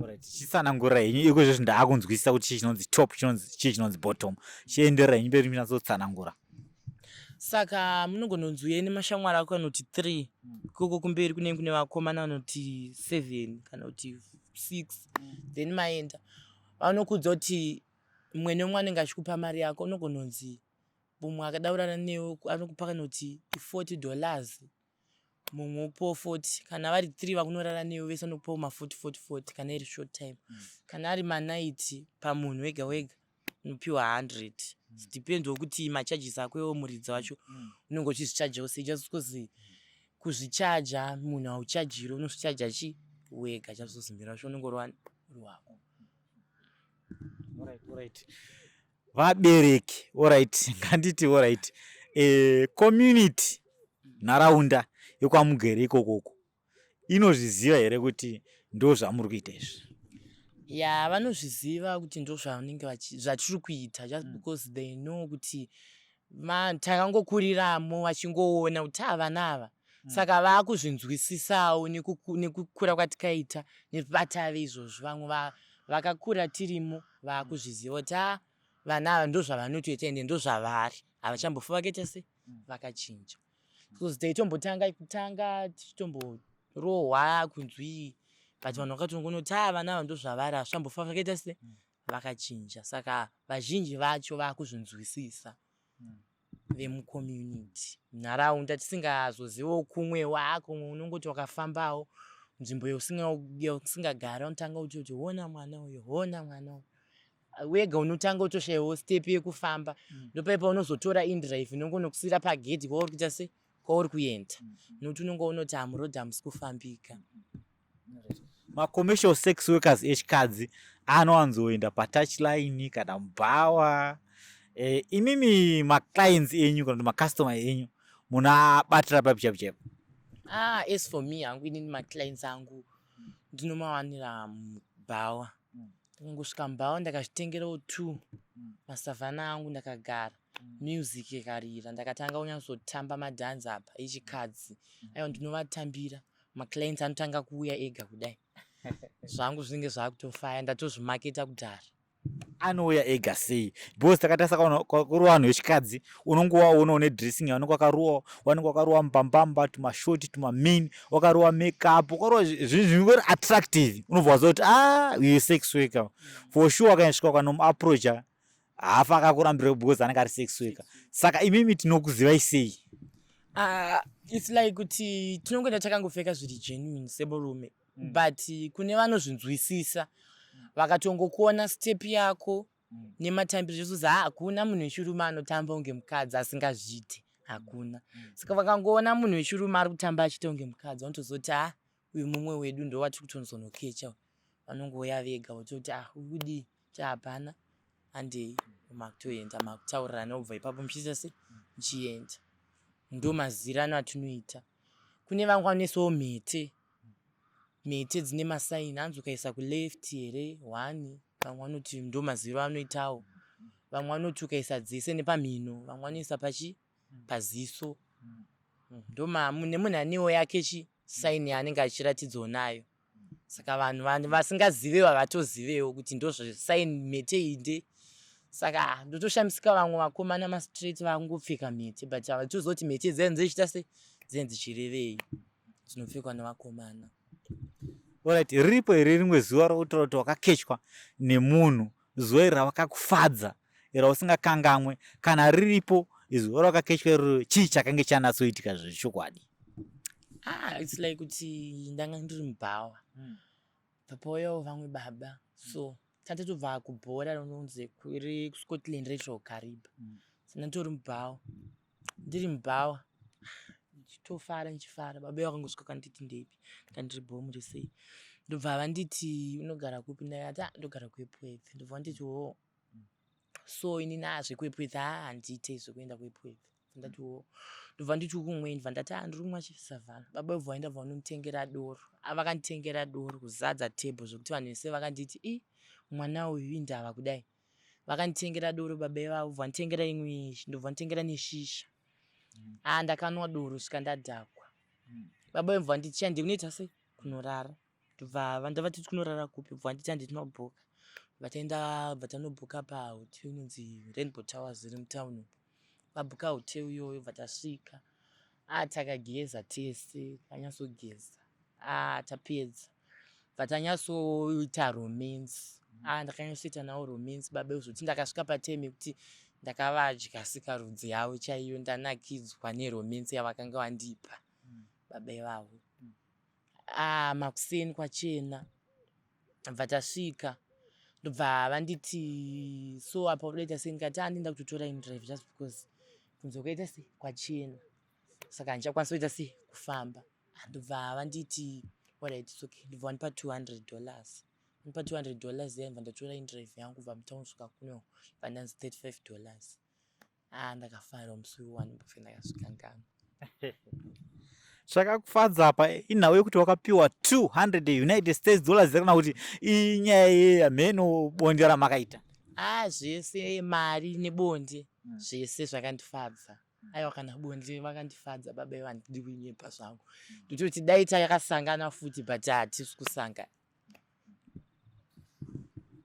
Alright, chitsanangurira henyu iko izvozvi, ndaakunzwisisa kuti chii chinonzi top, chii chinonzi bottom. Chienderera henyu mberi muchinyatsotsanangura. Saka munogononzi uyai nemashamwari ako anoti 3, ikoko kumberi kunenge kune vakomana vanoti 7 kana kuti 6. Then maenda, vanokudza kuti mumwe nemumwe anenge achikupa mari yako. Unogononzi mumwe akada kurara newe anokupa kana kuti $40, mumwe wokupawo 40. Kana vari 3 vakunorara newe vese vanokupawo ma40 40 40 kana iri short time. Kana ari manaiti, pamunhu wega wega unopiwa 100. Depends wokuti macharges ako iwo muridzi wacho unenge uchizvichajawo sei, just because Kuzvichaja munhu hauchajiri, unozvichaja chi wega chazozimira zvo unenge uri wako. Alright. Vabereki, alright, nganditi alright. Community, nharaunda yekwamugere ikokoko inozviziva here kuti ndo zvamuri kuita izvi? Ya, vanozviziva kuti ndo zvavanenge zvatiri kuita, just because they know kuti takangokuriramo vachingoona kuti vana ava. Saka vaakuzvinzwisisawo nekukura kwatikaita nevatave izvozvo. Vamwe vakakura tirimo vaakuzviziva kuti a vana ava ndo zvavanotoita ende ndo zvavari, havachambofa vakaita se vakachinja, because taitombotanga kutanga tichitomborohwa kunzwii, but vanhu vakatongonoti a vana ava ndo zvavari, hazvichambofa vakaita se vakachinja. Saka vazhinji vacho vaakuzvinzwisisa vemucommunity, nharaunda, tisingazozivawo kumwewo. Kumwe unongoti wakafambawo nzvimbo yausingagari, unotanga kutoti, "Hona mwana uyu, hona mwana uyu." Wega unotanga kutoshayiwawo step yekufamba. Ndopaipa unozotora inDrive inongonokusira pagedhi kwauri kuita se kwauri kuenda, nokuti unonge unoti hamurodhi hamusi kufambika. Macommercial sex workers echikadzi anowanzoenda patouchline kana mubhawa. Imimi maclients enyu kana kuti macustomer enyu munabatira papi chaipo chaipo? Ah, as for me hangu inini, maclients angu ndinomawanira mubhawa. Ndakangosvika mubhawa, ndakazvitengerawo two maSavanna angu, ndakagara, music ikarira, ndakatanga kunyatsotamba madhanzi apa echikadzi. Aiwa, ndinovatambira, maclients anotanga kuuya ega kudai. Zvangu zvinenge zvakutofaya, ndatozvimaketa kudhara. Anouya ega sei? Because takatarisa kuri vanhu vechikadzi, unongovaona une dressing yavanenge wakaruwa, vanenge wakaruwa mbambamba, tumashoti, tumamini, wakaruwa makeup, wakaruwa zvinhu zvinongori attractive. Unobva waziva kuti ah, uyu sex worker for sure. Akanyasvika ukanomuapproacha, haafa akakurambira because anenge ari sex worker. Saka imimi tinokuzivai sei? Ah, it's like kuti tinongoenda takangopfeka zviri genuine semurume, but kune vanozvinzwisisa vakatongokuona step yako nematambiro zvekuzi ha hakuna munhu wechirume anotamba kunge mukadzi asingazviite, hakuna. Saka vakangoona munhu wechirume ari kutamba achiita kunge mukadzi, vanotozoti, "Ha, uyu mumwe wedu, ndowatiri kutonzonokecha." Vanongouya vega vototi, "Ah, uri kudii?" Ti hapana, handei. Makutoenda, makutaurirana, ubva ipapo muchiita se muchienda. Ndo mazirano atinoita. Kune vamwe vanoisawo mhete, mhete dzine masaini, hanzi ukaisa kuleft here one. Vamwe vanoti ndo maziro anoitawo. Vamwe vanoti ukaisa dzese nepamhino, vamwe vanoisa pachi paziso. Ndo nemunhu anewo yake chi saini yaanenge achiratidzawo nayo. Saka vanhu vasingazivewo havatozivewo kuti ndozvesaini mhete iyi nde. Saka ndotoshamisika vamwe vakomana mastraight vakungopfeka mhete, but havatoziva kuti mhete dzenyu dzichiita se dzinenge dzichirevei, dzinopfekwa nevakomana. Alright, riripo here rimwe zuva rokutaura kuti wakakechwa nemunhu, zuva iri ravakakufadza, rausingakangamwe? Kana riripo zuva rawakakechwa iroro, chii chakange chanatsoitika zvechokwadi? Ah, it's like kuti ndanga ndiri mubhawa, papauyawo vamwe baba. So tatatobva kubhora rinonzi kuri kuScotland reTroll Kariba. So ndatori mubhawa, ndiri mubhawa ndichitofara, ndichifara. Baba vakangosvika kanditi, "Ndeipi?" Ndandiri bho, muri sei? Ndobva vanditi, "Unogara kupi?" Ndakati, "Ah, ndogara kuEpworth." Ndobva vanditi, "Wo, so inini a zvekuEpworth ha handiite zvekuenda kuEpworth." Ndati, "Wo." Ndobva nditi, "Ukumweni?" Ndobva ndati, "A, ndiri kumwa chiSavanna." Baba vobva vaenda, bva vanonditengera doro. Vakanditengera doro kuzadza tebho zvekuti vanhu vese vakanditi, "I mwana uyu indava kudai?" Vakanditengera doro baba ivavo, bva vanditengera imwe, ndobva vanditengera neshisha. A, ndakanwa doro svika ndadhakwa. Baba vobva vanditi, "Chande kunoita sei kunorara." Ndobva ndavati, "Kunorara kupi?" Bva vanditi, "Hande tinobhuka." Bva taenda, bva tanobhuka pahotel inonzi Rainbow Towers, iri mutauni. Vabhuka hotel iyoyo, bva tasvika. A, takageza tese, tanyatsogeza. A, tapedza, bva tanyatsoita romance. A, ndakanyatsoita navo romance baba, zvokuti ndakasvika patime yekuti ndakavadya sikarudzi yavo chaiyo, ndanakidzwa neromance yavakanga vandipa baba ivavo. A, makuseni kwachena, bva tasvika, ndobva vanditi, "So apa unoita sei?" Ndikati, "A, ndinda kutotora inDrive just because kunze kwaita sei kwachena." Saka handichakwanisa kuita sei kufamba. Ndobva vanditi alright, it's okay. Ndobva vandipa $200. Vandipa $200 iya, ndobva ndatora indrive yangu kubva mutown kusvika kuno, bva ndanzi $35. Ah, ndakafara musi uyu, wandimbofe ndakazvikanganwa. Chakakufadza apa inhau yekuti wakapiwa 200 United States dollars kana kuti inyaya yemheno bonde ramakaita? Ah, zvese, mari nebonde, zvese zvakandifadza. Aiwa, kana bonde vakandifadza baba ivo, handidi kunyepa zvangu. Ndototi dai takasangana futi, but hatisi kusangana.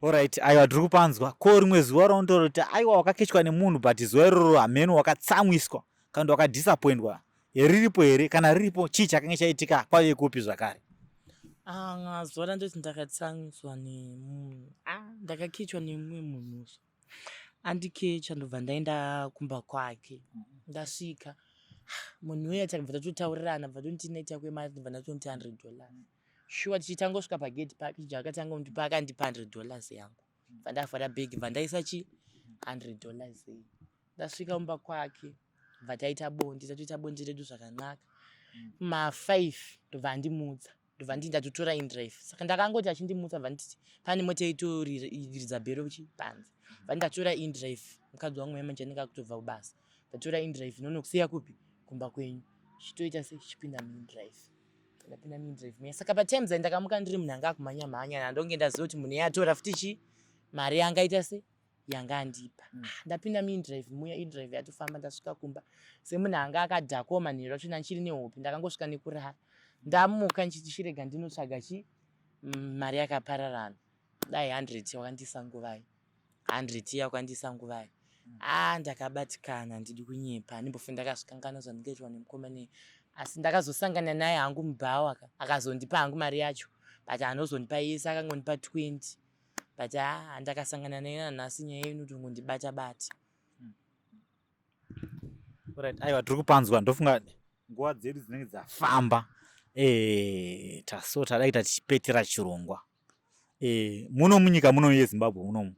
Alright, aiwa, tiri kupanzwa. Ko rimwe zuva raunotaura kuti aiwa wakakechwa nemunhu, but zuva iroro hameno wakatsamwiswa kana kuti wakadisappointwa, riripo here? Kana riripo, chii chakange chaitika, kwave kupi zvakare? Ah, zuva randoti ndakatsamwiswa nemunhu, ah, ndakakichwa nemumwe munhu so andikecha, ndobva ndaenda kumba kwake. Ndasvika, munhu uya takabva tatotaurirana, bva toniti naita kwemari, ndobva ndatonti $100. Shuwa, tichitangosvika pagate pake, chija akatanga kundipa, akandipa $100 yangu. Bva ndavhara bhegi, bva ndaisa chi $100 iyi. Ndasvika kumba kwake, bva taita bonde, tatoita bonde redu zvakanaka. Ma5 ndobva andimutsa, ndobva nditi ndatotora indrive. Saka ndakangoti achindimutsa, bva nditi pane mota itoridza bhero chi panze, bva ndatora indrive. Mukadzi wangu manje anenge akutobva kubasa. Ndatora indrive, nonokusiya kupi? Kumba kwenyu. Chitoita se chichipinda muindrive, ndapinda muindrive muya. Saka patimes ndakamuka ndiri munhu anga akumhanya mhanya, ndonge ndaziva kuti munhu yatora futi chi mari yanga aita se yanga andipa. Ah, ndapinda muindrive muya, indrive yatofamba, ndasvika kumba semunhu anga akadhakwa. Manheru acho ndichiri nehope, ndakangosvika nekurara. Ndamuka ndichiti chirega ndinotsvaga chi mari yakapararana. Dai 100 wakandisa nguvai, 100 iya wakandisa nguvai. Ah, ndakabatikana, handidi kunyepa, handimbofe ndakazvikanganwa zvandingaitwa nemukomana. Asi ndakazosangana naye hangu mubhawa, akazondipa hangu mari yacho, but anozondipa yese, akangondipa 20. But haa, ndakasangana naye nanhasi, nyaya inotongondibata bata. Right, aiwa, tiri kupanzwa. Ndofunga nguva dzedu dzinenge dzafamba. Taso tadaita tichipetera chirongwa. Muno munyika muno yeZimbabwe munomu,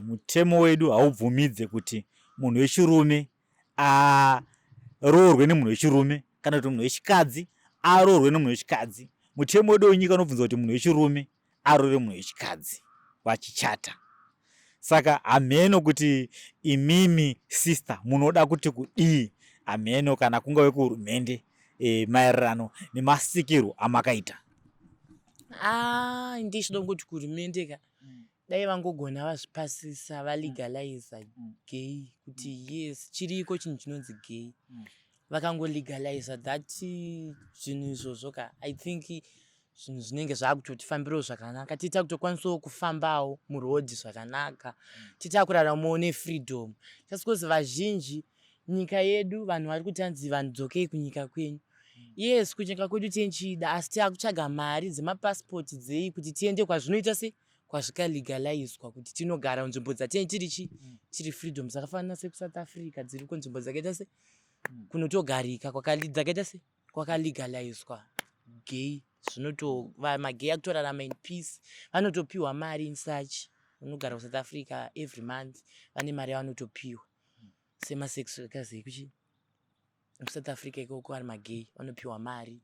mutemo wedu haubvumidze kuti munhu wechirume aroorwe nemunhu wechirume kana kuti munhu wechikadzi aroorwe nemunhu wechikadzi. Mutemo wedu wenyika unobvunza kuti munhu wechirume aroore munhu wechikadzi vachichata. Saka hamheno kuti imimi sister munoda kuti kudii, hamheno kana kungave kuhurumende, maererano nemasikirwo amakaita. Ah, ndichida kungoti kuhurumende ka, dai vangogona vazvipasisa, valegaliza gay, kuti yes, chiriko chinhu chinonzi gay. Vakangolegaliza that zvinhu izvozvo ka, I think zvinhu zvinenge zvakutotifambirawo zvakanaka, tiita kutokwanisawo kufambawo murodhi zvakanaka, tiita kuraramawo nefreedom. Just because vazhinji nyika yedu, vanhu vari kuti hanzi vanhu dzokei kunyika kwenyu. Yes, kunyika kwedu tenchida, asi taakutsvaga mari dzemapasipoti dzei kuti tiende kwazvinoita se kwazvikalegalizwa, kuti tinogara nzvimbo dzatine tiri chi tiri freedom, dzakafanana sekuSouth Africa, dziriko nzvimbo dzakaita se kunotogarika dzakaita se kwakalegalizwa gay. Zvinoto magay akutorarama in peace, vanotopiwa mari in such. Unogara kuSouth Africa, every month vane mari yavanotopiwa semasex workers ekuchi kuSouth Africa ikoko. Vari magay vanopiwa mari,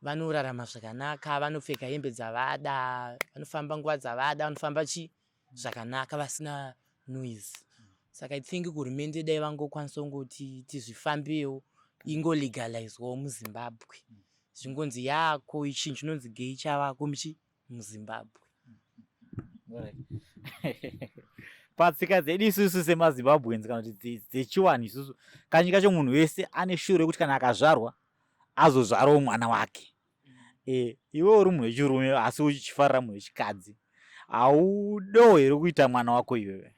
vanorarama zvakanaka, vanopfeka hembe dzavada, vanofamba nguva dzavada, vanofamba chi zvakanaka vasina noise. Saka I think hurumende dai vangokwanisa kungoti tizvifambirewo, ingolegalizwawo muZimbabwe, zvingonzi yako chinhu chinonzi gay chavako muchi muZimbabwe. Patsika dzedu isusu semaZimbabweans kana kuti dzechiwanhu isusu, kazhinji kacho munhu wese ane shuro yekuti kana akazvarwa azozvarawo mwana wake. Iwe uri munhu wechirume asi uchifarira munhu wechikadzi, haudowo here kuita mwana wako iwewe?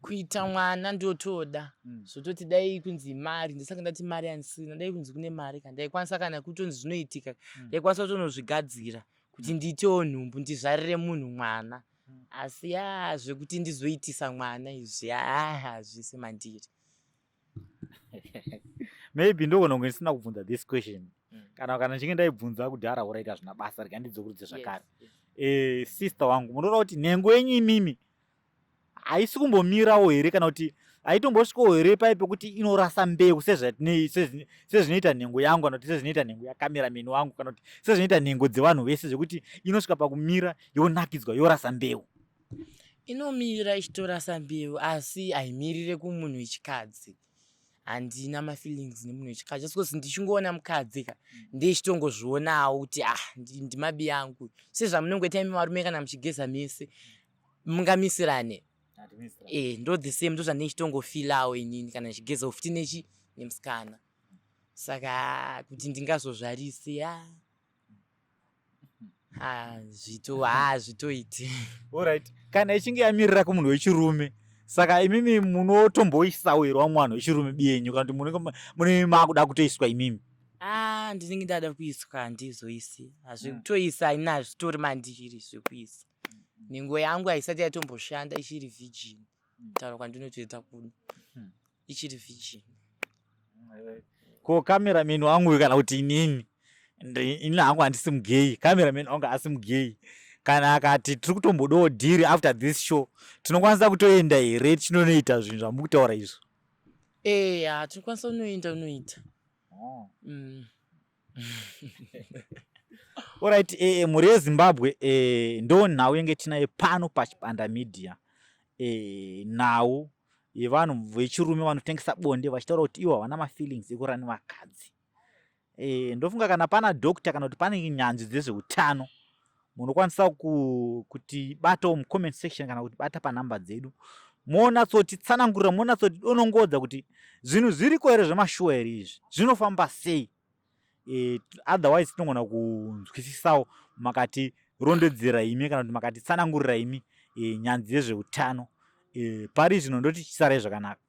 Kuita mwana ndotoda. Zvototi dai kunzi mari, ndisaka ndati mari handisina. Dai kunzi kune mari kana ndaikwanisa, kana kutonzi zvinoitika, ndaikwanisa kutonozvigadzira kuti ndiitewo nhumbu, ndizvarire munhu mwana. Asi ya, zvekuti ndizoitisa mwana izvi, haa, hazvisi mandiri. Maybe ndogona kunge ndisina kubvunza this question. Kana ndichinge ndaibvunza kudhara, uraita hazvina basa, rega ndidzokurudze zvakare. Sister wangu, munoona kuti nhengo yenyu imimi haisi kumbomirawo here, kana kuti Haitombosvikawo here pai pekuti inorasa mbeu sezvinoita nhengo yangu kana kuti sezvinoita nhengo yakamerameni wangu kana kuti sezvinoita nhengo dzevanhu vese, zvekuti inosvika pakumira yonakidzwa yorasa mbeu? Inomira ichitorasa mbeu, asi haimirire kumunhu wechikadzi. Handina mafeelings nemunhu wechikadzi, just because ndichingoona mukadzi ka, ndechitongozvionawo kuti ah, ndimabi yangu. Sezvamunongoita imi varume, kana muchigeza mese mungamisirane. Ndo the same, ndo zvandinechitongofeelawo inini kana ndichigezawo futi nechi nemusikana. Saka kuti ndingazozvarise, ya, zvito ha zvitoiti. Alright, kana ichinge yamirira kumunhu wechirume, saka imimi munotomboisawo here vamwe vanhu vechirume biyenyu, kana kuti mune makuda kutoiswa imimi? Ah, ndinenge ndada kuiswa, handizoisi. Hazvekutoisa ina zvitori mandiri zvekuisa. Nhengo yangu haisati yatomboshanda, ichiri virgin. Taura kwandinotoita kuno, ichiri virgin. Ko cameraman wangu kana kuti inini, ini hangu handisi mugay, cameraman wangu asi mugay, kana akati tiri kutombodawo dhiri after this show, tinokwanisa kutoenda here tichinonoita zvinhu zvamukutaura izvo? Eya, tinokwanisa kunoenda, unoita. Alright, mhuri yeZimbabwe, ndo nhau yenge tinayo pano paChibanda Media, nhau yevanhu vechirume vanotengesa bonde vachitaura kuti ivo havana mafeelings ekurara nevakadzi. Ndofunga kana pana doctor kana kuti pane nyanzvi dzezveutano, munokwanisa kutibatawo mucomment section kana kutibata panhamba dzedu, monatsotitsanangurira, monatsotidonongodza kuti zvinhu zviriko here, zvemashuwa here izvi, zvinofamba sei. Otherwise tinogona kunzwisisawo makatirondedzera imi kana kuti makatitsanangurira imi, nyanzvi yezveutano. Pari zvino ndoti chisarai zvakanaka.